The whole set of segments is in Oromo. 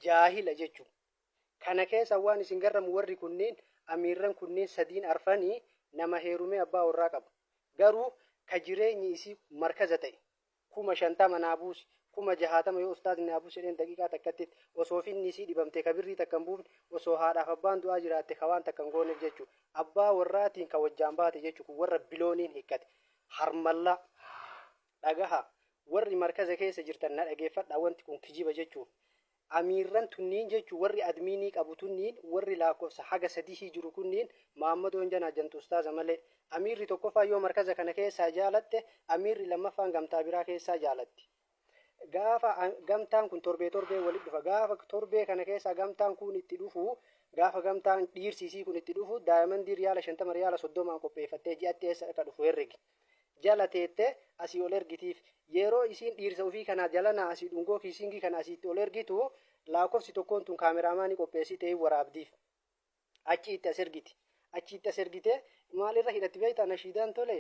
Jaahila jechu. Kana keessa waan isin garramu warri kunniin amiirran kunniin sadiin arfanii nama heerumee abbaa warraa qabu. Garuu ka jireenyi isii markaza ta'e 50,000 naa buusi, 60,000 yoo ustaazni naa buusi jedheen daqiiqaa takkatti osoo finni isii dhibamte ka birrii takka hin buufne osoo haadhaaf abbaan du'aa jiraatte ka waan takka hin gooneef jechu. Abbaa warraatiin ka wajjaan baate jechu kun warra bilooniin hikkate. Harmallaa. Dhagahaa. Warri markaza keessa jirtan na dhageeffadhaa wanti kun kijiba jechuuf. Amiirran tunniin jechu warri admiinii qabu tunniin warri laakkofsa haga sadihii jiru kunniin Maammadoon janaajjantu ustaaza malee. Amiirri tokkoffaan yoo markaza kana keessaa jaalatte amiirri lammaffaan gamtaa biraa keessaa jaalatti. Gaafa gamtaan kun torbee torbee walitti dhufa. Gaafa torbee kana keessaa gamtaan kun itti dhufu gaafa gamtaan dhiirsi isii kun itti dhufu daayamandii riyaala 50 riyaala 30n qopheeffattee ji'atti eessa akka dhufu herregi. Jala teette asii ol ergitiif. Yeroo isiin dhiirsa ufii kanaa jalanaa asii dhungoo kiisiingii kana asii itti ol ergitu laakkofsi tokkoon tun kaameraamaanii qopheessitee hin waraabdiif. Achii itti as ergiti. Achii itti as ergitee maal irra hidhatti beektaa nashiidaan tole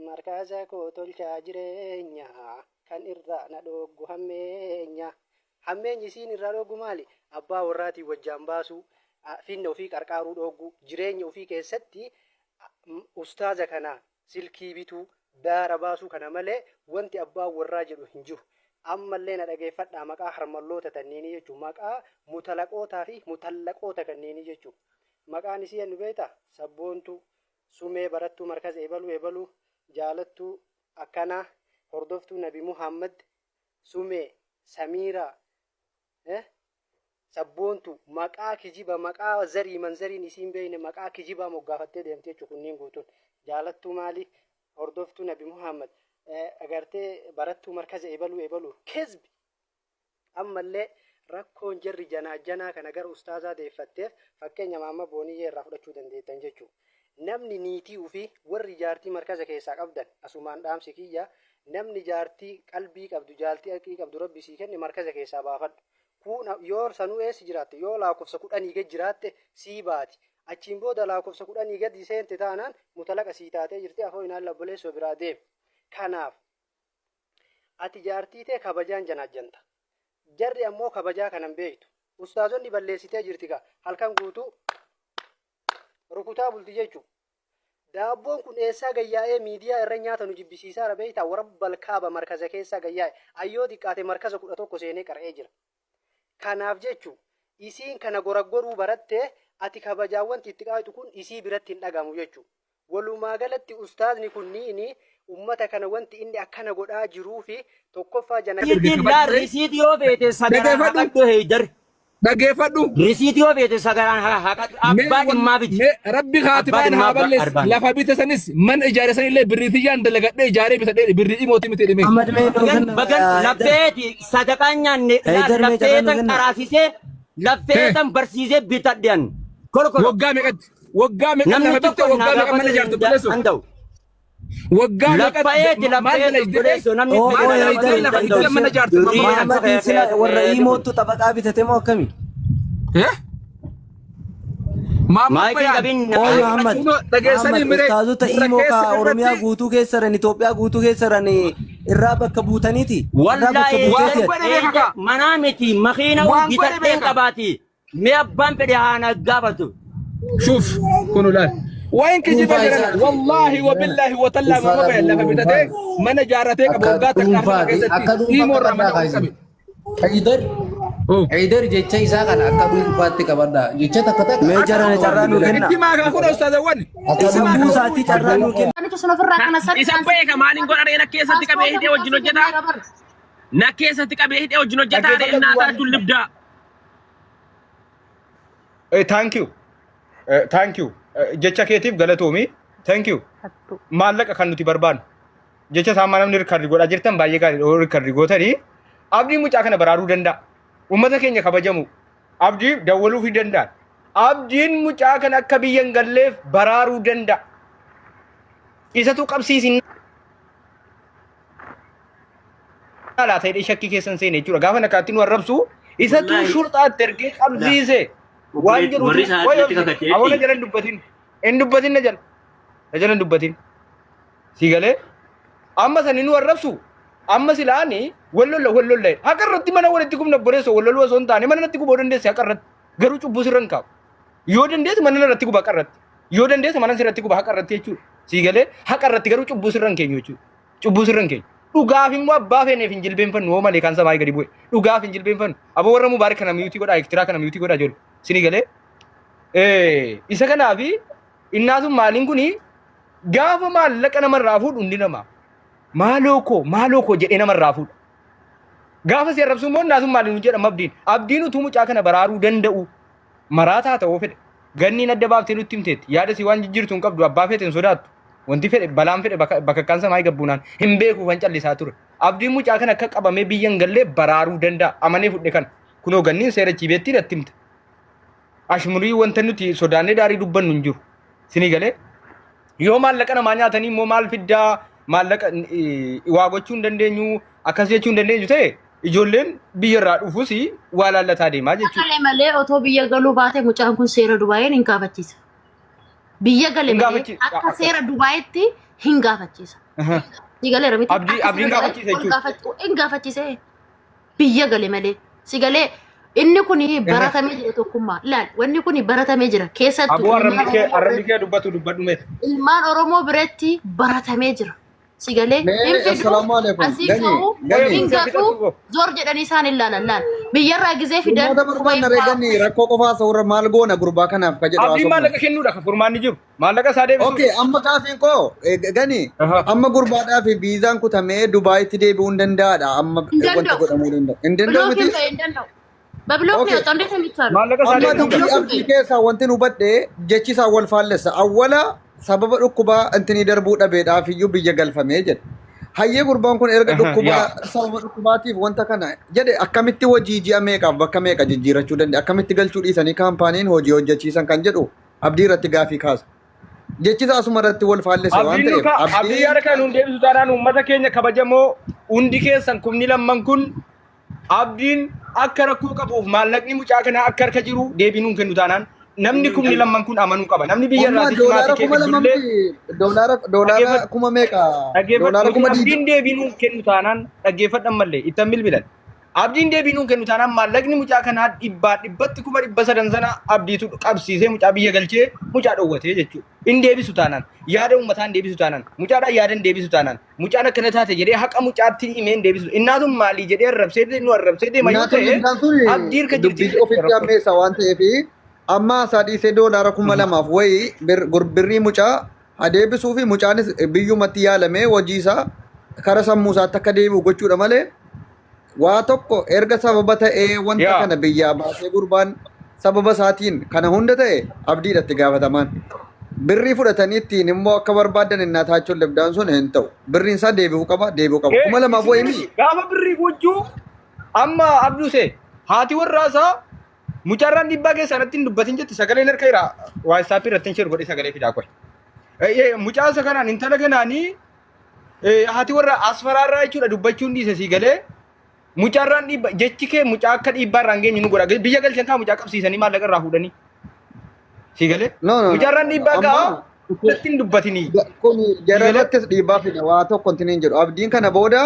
markaza koo tolchaa jireenya kan irraa na dhooggu hammeenya. Hammeenyi isiin irraa dhooggu maali? Abbaa warraatiin wajjaan baasuu, finna ofii qarqaaruu dhoogguu, jireenya ofii keessatti ustaaza kana silkii bituu, daara baasuu kana malee wanti abbaan warraa jedhu hin jiru. Ammallee na dhageeffadhaa maqaa harmalloota tanniinii jechuun maqaa mutalaqootaa fi mutallaqoota kanniinii jechuun. Maqaan isii eenyu beektaa? Sabboontuu, Sumee barattuu markaza ebaluu ebaluu, jaalattuu akkanaa, hordoftuu Nabi Muhammad, Sumee, Samiiraa, eh? Sabboontu maqaa kijiba maqaa zarii manzariin isiin beekne maqaa kijibaa moggaafattee deemti jechuudha kunniin guutuun. Jaalattuu maali? Hordoftuu Nabi Muhammad. Agartee barattuu markaza ebaluu ebaluu. Kizbi! Ammallee rakkoon jarri janaajjanaa kana gara ustaazaa deeffatteef fakkeenya Maamma Booniyyee irraa fudhachuu dandeettan jechuudha. Namni niitii ufii warri jaartii markaza keessaa qabdan asumaan dhaamsi kiyya namni jaartii qalbii qabdu jaaltii aqlii qabdu rabbi sii kenne markaza keessaa baafadhu. Kuun yoo sanuu eessi jiraatte yoo laakofsa kudhanii gad jiraatte sii baati. Achiin booda laakofsa kudhanii gadi seente taanaan mutalaqa sii taatee jirti afoo inaalla obboleessoo biraa deemi. Kanaaf ati jaartii tee kabajaan janaajjanta. Jarri ammoo kabajaa kana hin beektu. Ustaazonni balleessitee jirti kaa halkan guutuu rukutaa bulti jechuudha. Daabboon kun eessaa gayyaa'ee miidiyaa irra nyaata nu jibbisiisaara beektaa warabbal kaaba markaza keessaa gayyaa'e ayyoo xiqqaate markaza 11 seenee qara'ee jira. Kanaaf jechu isiin kana goraggoruu baratte ati kabajaan wanti itti qaayxu kun isii biratti hin dhagamu jechu. Walumaa galatti ustaazni kunniini ummata kana wanti inni akkana godhaa jiruufi tokkoffaa jana Risiitiin laa risiitii yoo feete sagaraan Dhaggeeffadhu. haqadhu heeydar. Dhaggeeffadhu. Risiitii yoo feete sagaraan haqadhu Mee abbaa dhimmaa biti. Mee rabbi Abbaa kaatibaan dhimmaa haa balleessu. arbaan. Lafa bite sanis mana ijaare sanillee birrii tiyyaan dalagadhee ijaaree bitadhee birrii dhimooti miti dhimee. Ahmad mee nuu Bagan kenna bagan Haydar. laffeeti sadaqaan nyaanne laa Haydar mee carraa nuu laffeetan kenna. qaraasisee laffeetan barsiisee bitadhean. Kolkolo. Waggaa meeqatti? Waggaa meeqatti Namni lafa bitte tokko waggaa naa meeqa mana gaafachuu ijaarte hin obboleessoo? danda'u. Waggaa Laffa'eeti meeqatti maal laffa'eeti dalagde? obboleessoo namni Oo fedhe oo Maal gaafachuu Haydar dalagdee hin lafa danda'u. bitte mana ijaarte Birrii mamma akka Mahammadiin sila warra feeteeti kun. iimoottu xabaqaa bitate moo akkami? Eh? Maamma Maayikiin Bayaan. qabin Oo Muhammad Kunoo dhageessanii Muhammad miree ustaazota gurra iimoo ka keessa Oromiyaa irratti guutuu keessa jiran Itoophiyaa guutuu keessa jiran irraa bakka buutaniiti irraa bakka Wallaahi waan buuteeti ati. godhe beeka kaa. manaa miti makiina Waan godhe bitadheen beeka. qabaati. Mee abbaan fedhe haa na gaafatu. Shuf kunu laal. Waan kijiba Dhuunfaa jiran isaati. wallaahi wabillaahi watallaa Dhuunfaa mama bayan lafa bitatee dhuunfaa. mana ijaarratee qabu Akka waggaa takka afur dhuunfaati. keessatti Akka dhuunfaa imoo irraa mana qabadhaa ol qabe. kaasin. Haydar Oh. Haydar jecha isaa kana akka dhuunfaatti qabadhaa. Jecha takka takka Mee akka jarana carraa dhuunfaatti nuu dalaga. kenna. Itti maakaa kun ustaazawwan. Akka Itti maakaa Sammuu isaatii carraa nuu kenna. Namicha sun ofirraa kana Isa beeka maaliin godha ree na keessatti qabee hidhee wajjin hojjetaa? Na keessatti qabee hidhee wajjin hojjetaa ree Dhaggeeffadhu innaa waan taatu libdaa. Thank you. Thank you. Jecha keetiif galatoomi. Thank you. Maallaqa kan nuti barbaannu. Jecha isaa amma namni rikardi godhaa jirtan baay'ee gaarii rikardi gootanii. Abdii mucaa kana baraaruu danda'a. Uummata keenya kabajamu. Abdii dawwaluu fi danda'a. Abdiin mucaa kana akka biyya hin galleef baraaruu danda'a. Isatu qabsiisin laata jedhee shakkii keessan seene jechuudha. Gaafa nakkaatti nu arrabsu isatu Wallaahi. shurxaatti ergee qabsiise. Waan jedhutu Warri isaa wayi irratti obsi. kakateetti. Aboo na jala hin dubbatin. Hin dubbatin na jala. Na jala hin dubbatin. Si galee amma sani nu arrabsu Amma silaani wal lolla wal lolla haqa irratti mana walitti gubna obboleessa wal loluu osoo hin taane mana natti gubuu dandeesse haqa irratti garuu cubbuu sirra hin kaa'u. Yoo dandeesse mana irratti guba haqa irratti. Yoo dandeesse mana sirratti guba haqa irratti jechuudha. Sii galee haqa irratti garuu cubbuu sirra hin keenyu jechuudha. Cubbuu sirra hin keenyu. Dhugaaf immoo abbaa feeneef hin jilbeenfannu hoo malee kan samaa gadi bu'e. Dhugaaf hin jilbeenfannu. Aboo warra mubaarik kana miyuutii godhaa ektiraa kana miyuutii godhaa ijoollee. Sini galee. Isa kanaafi innaa sun maaliin kuni gaafa maallaqa namarraa fuudhu hundi namaa maaloo koo jedhee namarraa fuudha. Gaafa si arrabsu immoo innaa sun maaliin jedhama abdiin. Abdiin utuu mucaa kana baraaruu danda'u maraataa ta'uu fedhe. Ganniin adda baaftee nutti himteetti. Yaada si waan jijjiirtu hin qabdu abbaa feete hin sodaattu. Wanti fedhe balaan fedhe bakka akkaan samaa gabbuunaan hin beeku kan callisaa ture. Abdiin mucaa kana akka qabamee biyya hin gallee baraaruu danda'a. Amanee fudhe kana. Kunoo ganniin seera chiibeetti natti himte. Ashmurii wanta nuti sodaannee daarii dubbannu hin jiru. Sinii galee yoo maallaqa namaa nyaatanii immoo maal fiddaa maallaqa waa gochuu hin dandeenyu akkas jechuu hin dandeenyu ta'e ijoolleen biyya irraa dhufus waa laallataa deemaa jechuudha. Gale malee otoo biyya galuu baate mucaan kun seera Dubaayeen hin gaafachiisa. Biyya gale Hin malee gaafachiisa. akka seera Dubaayetti hin gaafachiisa. Si galeera miti. Abdii- Akka abdiin seera gaafachiisa Dubaayetti ol jechuudha. hin gaafachiise. Biyya gale malee. Si galee inni kun baratamee jira tokkummaa. Ilaal wanni kun baratamee jira. Keessattuu Aboo ilmaan arrabni kee Oromoo arrabni kee dubbatu dubbadhu mee. ilmaan Oromoo biratti baratamee jira. Si galee Mee hin fidu assalaamu alaikum. asii Gani ka'u gani. hin gatu zoor jedhanii isaan hin laalan laal. Biyyarraa gizee fidan Furmaata barbaanna ree gani rakkoo qofaa sa'urra maal goona gurbaa kanaaf ka jedhu Abdiin haasofna. maallaqa kennuudha kan furmaanni jiru. Maallaqa isaa deebisuudha. Okay, amma gaafiin koo gani amma gurbaadhaa fi viizaan kutamee Dubaayitti deebi'uu hin danda'aadha. Amma Hin wanta danda'u. godhamuu danda'u. Hin danda'u Bilookiin miti? ba'e hin danda'u. Babilookni Okay. otoo hin danda'u. Maallaqa isaa Amma deebisuudha. dubbii abdii keessaa wanti nu hubadhe jechi isaa wal faallessa. Awwala sababa dhukkubaa intinii darbuu dhabeedhaaf iyyuu biyya galfamee jedhe. Hayyee gurbaan kun erga dhukkubaa sababa dhukkubaatiif wanta kana jedhe akkamitti hojii ji'a meeqaaf bakka meeqa jijjiirachuu danda'a? Akkamitti galchuu dhiisanii kaampaaniin hojii hojjechiisan kan jedhu abdii irratti gaafii kaasa. Jechi isaa asuma irratti wal faallesse waan Abdiin ta'eef nuka abdii yaada kana nuun deebisu taanaan uummata keenya kabajamoo hundi keessan kumni lamman kun abdiin akka rakkoo qabuuf maallaqni mucaa kanaa akka harka jiru deebii nuun kennu taanaan namni kumni lamman kun amanuu qaba. Namni biyya amma irraa sitti doolaara maatii kee kuma lama fiddullee miti doolaara doolaara dhaggeeffadhu. kuma meeqa doolaara Dhaggeeffadhu kuma abdiin digdama deebii nuun kennu taanaan dhaggeeffadhan mallee ittan bilbilan. Abdiin deebii nuun kennu taanaan maallaqni mucaa kanaa dhibbaa dhibbatti 300,000 sana abdiitu qabsiisee mucaa biyya galchee mucaa dhowwatee jechuudha. Hin deebisu taanaan yaada uummataa hin deebisu taanaan mucaadhaan yaada hin deebisu taanaan mucaan akkana taate jedhee haqa mucaatti himee hin deebisu. Innaatun maalii jedhee arrabsee nu arrabsee deema yoo Naatonni ta'e isaan sun abdii harka jirti dubbii ofitti hammeessa waan ta'eef amma isaa dhiisee doolaara 2000 wayii birrii mucaa haa deebisuu fi mucaanis biyyumatti yaalamee hojii isaa kara sammuu isaatti akka deebi'u gochuudha malee waa tokko erga sababa ta'ee wanta Yaa. kana biyyaa baasee gurbaan sababa isaatiin kana hunda ta'e abdiidhatti gaafatamaan. Birrii fudhatanii ittiin immoo akka barbaadan innaa taachuun libdaan sun hin ta'u. Birriin isaa deebi'uu qaba deebi'uu qaba. 2000 wayii miti. Gaafa birrii gochuu amma abduuse haati warraa isaa mucaarraan dhiibbaa keessaa irratti hin dubbatin jetti sagaleen harka jira waayisaappii irratti hin sheeru godhee sagalee fidaa qoy. Mucaa isa kanaan intala kanaanii haati warra asfaraarraa jechuudha dubbachuun dhiise sii galee mucaarraan dhiibba jechi kee mucaa akka dhiibbaa irraan geenye nu godha biyya galchan kaa mucaa qabsiisanii maallaqa irraa fuudhanii sii galee No, no, no. mucaarraan dhiibbaa Amma ga'a irratti hin dubbatinii. kun jara Sii galee irrattis dhiibbaa fida waa tokko hin jedhu. Abdiin kana booda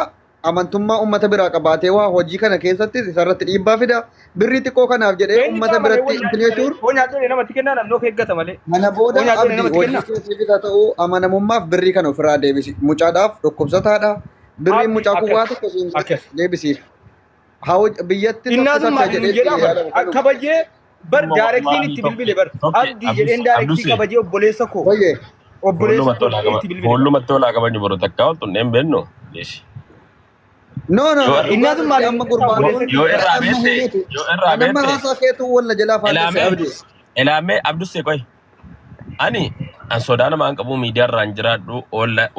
amantummaa uummata biraa qabaatee waa hojii kana keessattis isarratti dhiibbaa fida. Birrii xiqqoo kanaaf jedhee Eenyu uummata ta'a malee biratti wal hin nyaachuu malee jechuun hoo nyaachuu namatti kennaa namni of eeggata malee kana hoo booda nyaachuu abdii namatti hojii kennaa. keetiifis haa ta'u amanamummaaf birrii kana ofirraa deebisi. Mucaadhaaf dhukkubsataadha. Birriin Abdii mucaa kun waa akkas tokko siin akkas. deebisiif. Haa biyyatti tokko Innaatun takka maali nuun jedhee jedhaa itti bar yaadamu kanuma. kabajee bar Amma daarektiin wallaahi itti tokko bilbile bar tokko abdii jedheen daarektii abduse kabajee obboleessa koo Wayyee. obboleessa koo jedhee itti bilbile bar. boollumatti olaa qabanyu boru takka ol xunneen beennu dhiisi. No, no, Yoo no. Dhugaa Innaatun irratti maali amma nuun jedhaa gurbaan obboleessa kun yoo koo. irraa kan amma beette himatu yoo irraa kan amma beette haasaa keetu walla jalaa faallesse ilaamee abdii. ilaamee abduse qoy ani an sodaa namaan qabu miidiyaa irraan jiraadhu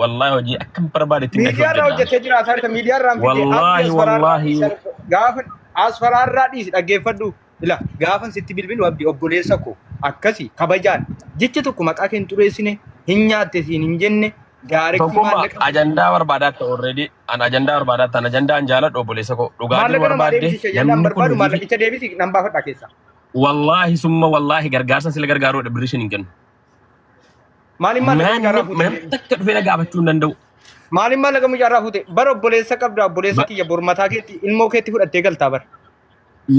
wallaahi hojii akkam barbaadetti hin Miidiyaa irraa hojjedha. hojjetee jiraata harka miidiyaa irraan fidee abdii Wallaahi asfaraarraa wallaahi dhiisi gaafa asfaraarraa dhiisi dhaggeeffadhu ila gaafan sitti bilbilu abdii obboleessa koo akkasi kabajaan jecha tokko maqaa kee hin xureessine hin nyaatte siin hin jenne daarektii Tokkummaa maallaqa ajandaa barbaadatta already an ajandaa barbaadatta an ajandaa an jaaladhu obboleessa koo dhugaatiin maallaqa namaa barbaadde deebisi jennaan namni kun barbaadu hojii maallaqicha deebisi nan baafadha keessa. wallaahi summa wallaahi gargaarsa sila gargaaruudha birrii shin hin kennu. Maaliin maallaqa Namni gargaaraa fuutee namni takka dhufee na gaafachuu hin danda'u. Maaliin maallaqa mucaarraa fuute? Bara obboleessa qabda, obboleessa kiyya bor mataa keetti ilmoo keetti fudhattee galtaa bara.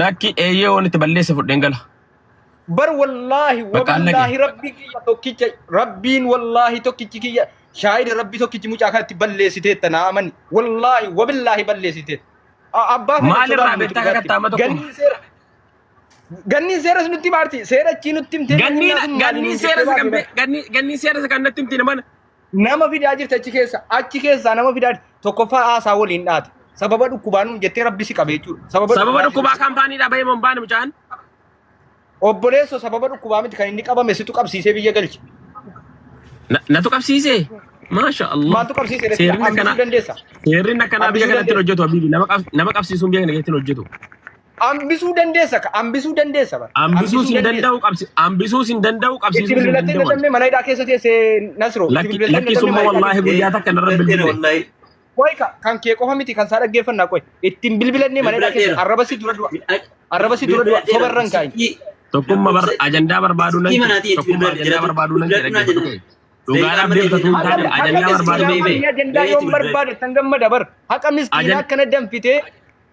Lakki, eeyyee, waan itti balleesse fudheen gala. Bar wallaahi Bakka allage. wallaahi, rabbii kiyya tokkicha, rabbiin wallaahi tokkichi kiyya shaahida, rabbii tokkichi mucaa kanatti balleessiteetta, naa amani, wallaahi wabillaahi balleessiteetta. Abbaa fedhe Maalirraa sodaannu beektaa dhugaatti. kakattaa amma tokko? Ganniin seera ganniin seeras nutti maarti, seera achii nutti himtee Ganniin sun maali ganniin nuun seera jettee isa kan baate bara. ganniin seera isa kan natti himti mana. Nama fidaa jirti achi keessaa nama fidaa jirti. Tokkoffaa haasaa waliin dhaate, sababa dhukkubaa nuun jettee rabbi si qabe jechuudha. Sababa Sababa dhukkubaa kaampaaniidhaa bahee moo hin baane mucaan? Obboleesso, sababa dhukkubaa miti kan inni qabame, situ qabsiisee biyya galche. Natu qabsiise. Maasha Allah. Maaltu qabsiise? Seerri Hambisuu akkanaa dandeessa. seerri akkanaa biyya Hambisuu kanatti hin dandeessa. hojjetu habiibi. Nama qabsiisuun biyya kana keessatti hin hojjetu. Hambisuu dandeessa ka, hambisuu dandeessa bara. Hambisuus Hambisuu hin dandeessa. danda'u, hambisuus hin danda'u, Itti qabsiisuus hin bilbilattee danda'u. dadhabne mana hidhaa keessa teessee, Nasroo. Itti Lakki bilbilattee lakki dadhabne summa mana hidhaa wallaahi keessa. guyyaa takka narra Bilbiladheera bilbille. wallaahi. Qoy, ka kan kee qofa miti, kan isaa dhaggeeffannaa qoy. Ittiin bilbilannee mana hidhaa keessa Bilbiladheera. arraba si dura du'a. Arraba si dura du'a. Soba irra hin kaayin. Tokkummaa bar ajandaa barbaaduu nan Silkii manaatii itti tokkummaa bilbiladhe ajandaa jedhatu barbaaduu nan bilbiladhu naa dhaggeeffatu jedhan. kee. Dhugaadhaaf deemta tuun Haqa taane haqa ajandaa barbaaduu miskiinaa beekte. manni ajandaa yoon barbaade tan gammada bar. Haqa miskiinaa akkana danfitee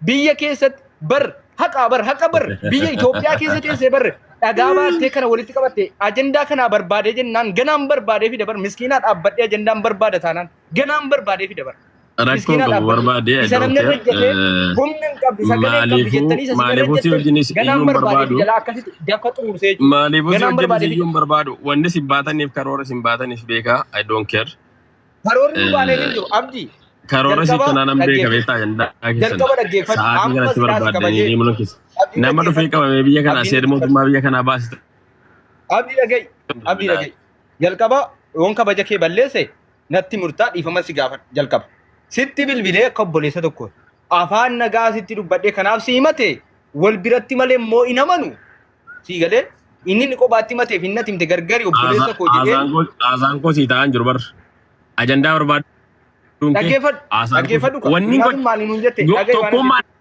biyya keessatti bar, haqa bar, haqa bar, biyya Itoophiyaa keessa teessee bar, dhagaa baattee kana walitti qabatte, ajandaa kanaa barbaadee jennaan ganaan barbaadee fida bar. Miskiinaa dhaabbadhee ajandaan barbaada taanaan ganaan barbaadee fida bar. Rakkoon Miskiinaa qabu dhaabbadhee barbaadee isa namni irra ejjetee humna hin qabdu, sagalee hin qabdu Maaliifuu jettanii isa sin irra maaliifuu si ejjettan wajjinis ganaan iyyuu hin barbaadee barbaadu. fida laa, akkasitti dafa xuruursee jechuudha. Maaliifuu si Ganaan wajjinis barbaadee fida. iyyuu hin barbaadu. Wanni si baataniif karoora si baataniif beekaa. I don't care. Karoorri nu baanee hin jiru, Abdii. Karoora si Jalqaba kanaa nan beeka dhaggeeffadhu. beektaa ajandaa keessan. Jalqaba dhaggeeffadhu. Sa'aatii Amma kanatti silaas barbaadanii kabajee. deemuu keessa. Abdii Nama dhufee dhaggeeffadhu. qabamee biyya kanaa Abdii seera dhaggeeffadhu. mootummaa biyya kanaa baasite. Abdii dhaga'i. Abdii dhaga'i. Jalqaba yoon kabaja kee balleesse natti murtaa, dhiifama si gaafadha jalqaba. Sitti bilbilee akka obboleessa tokko afaan nagaa sitti dubbadhee kanaaf si himate, wal biratti malee immoo hin amanu. Sii galee, inni inni kophaatti himateef inni natti himte gargari, obboleessa koo jedhee. Haasaan koo sii ta'an jiru bar. Ajandaa barbaaduun kee Dhaggeeffadhu. haasaan koo Dhaggeeffadhu. wanni Wanni maali nuun jette? Dhaga'i waan tokkummaa asitti.